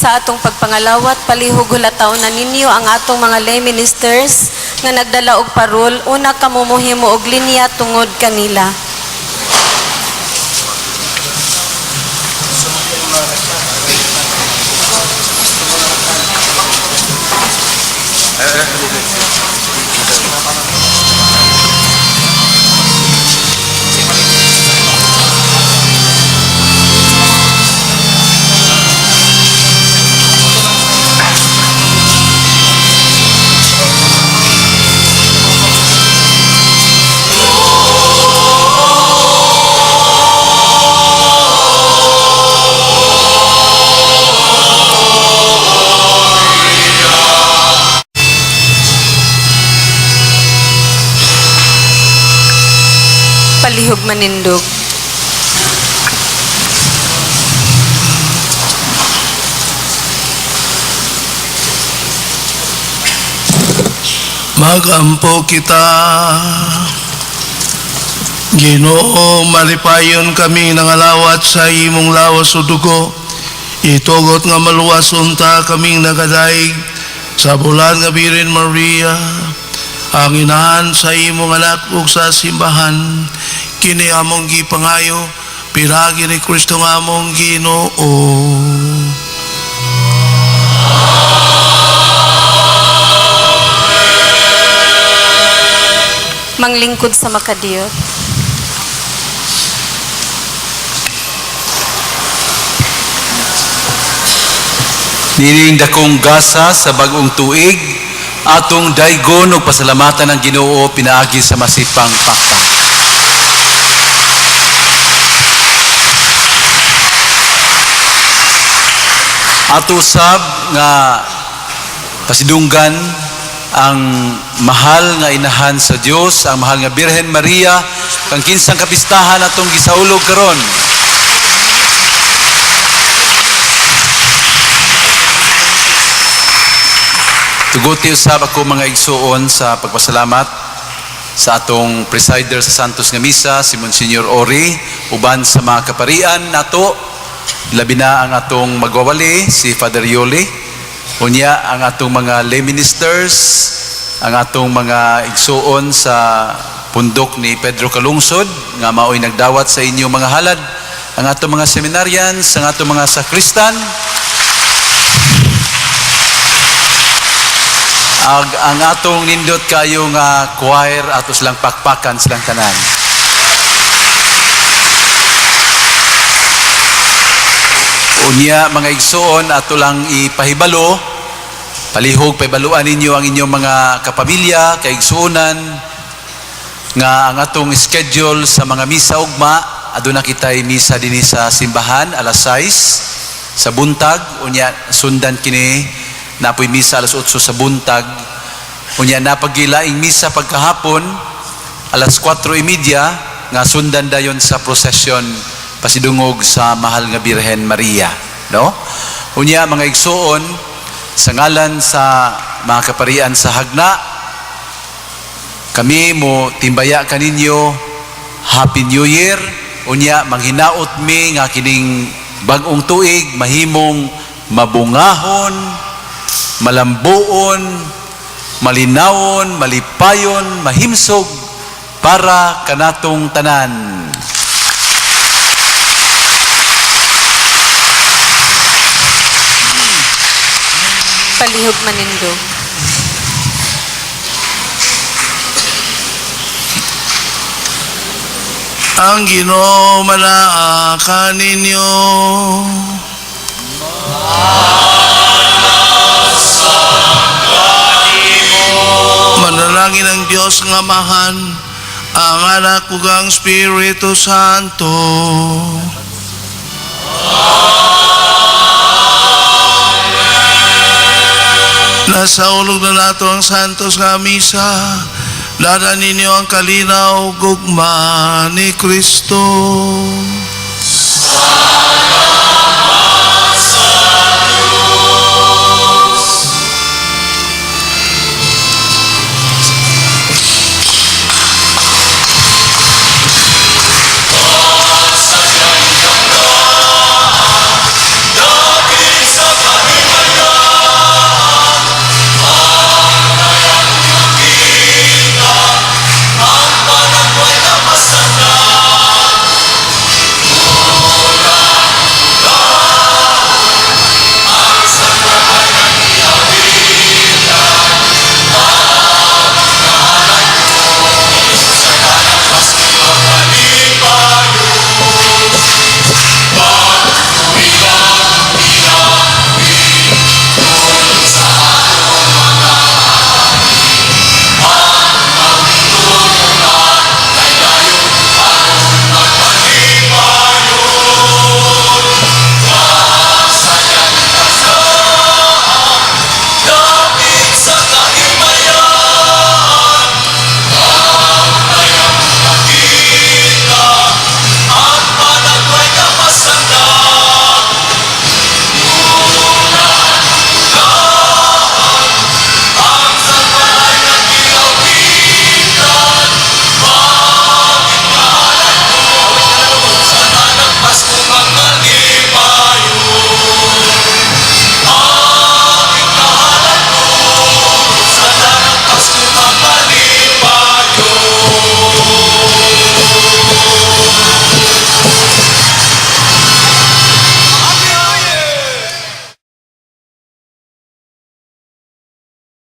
Sa atong pagpangalawat, palihog hulataw na ninyo ang atong mga lay ministers nga nagdala og parol, una kamo mohimo og linya tungod kanila. Palihog manindog. Magampo kita. Ginoo, malipayon kami nangalawat sa imong lawas o dugo. Itugot nga maluwas unta kaming nagadaig sa bulan nga Birhen Maria, ang inahan sa imong anak ug sa simbahan. Kini among gipangayo, pinaagi ni Kristo nga among Ginoo. Manglingkod sa makadiyot. Nining dakong gasa sa bag-ong tuig, atong daygon ug pasalamatan ang Ginoo pinaagi sa masipang pakpak. Ato sab nga pasidunggan ang mahal nga inahan sa Dios, ang mahal nga Birhen Maria, kang kinsang kapistahan atong gisaulog karon. Tuguti usab ako, mga igsuon, sa pagpasalamat sa atong presider sa Santos nga Misa, si Monsignor Ori, uban sa mga kaparian nato, labi na ang atong magwawali, si Father Yoli, unya ang atong mga lay ministers, ang atong mga igsuon sa pundok ni Pedro Calungsod, nga maoy nagdawat sa inyong mga halad, ang atong mga seminarians, ang atong mga sakristan, ang atong nindot kayo nga choir, ato silang pakpakan silang tanan. Unya mga igsuon, ato lang ipahibalo, palihog pahibaluan ninyo ang inyong mga kapamilya, kaigsuonan, nga ang atong schedule sa mga misa ugma, aduna kitay misa dinhi sa simbahan alas 6 sa buntag, unya sundan kini napoy misa alas 8 sa buntag, unya napagilaing misa pagkahapon alas 4:30 nga sundan dayon sa procession pasidungog sa mahal nga Birhen Maria, no? Unya mga igsuon, sa ngalan sa mga kaparian sa Hagna, kami mo timbaya kaninyo Happy New Year. Unya manghinaot mi nga kining bag-ong tuig mahimong mabungahon, malambuon, malinawon, malipayon, mahimsog para kanatong tanan. Palihog manindog. Ang Ginoo manaa kaninyo. Manalangin ang Dios nga Amahan, ang Anak ug ang Espiritu Santo. Nasa ulog na nato ang Santos nga Misa. Dada ninyo ang kalinaw gugma ni Kristo.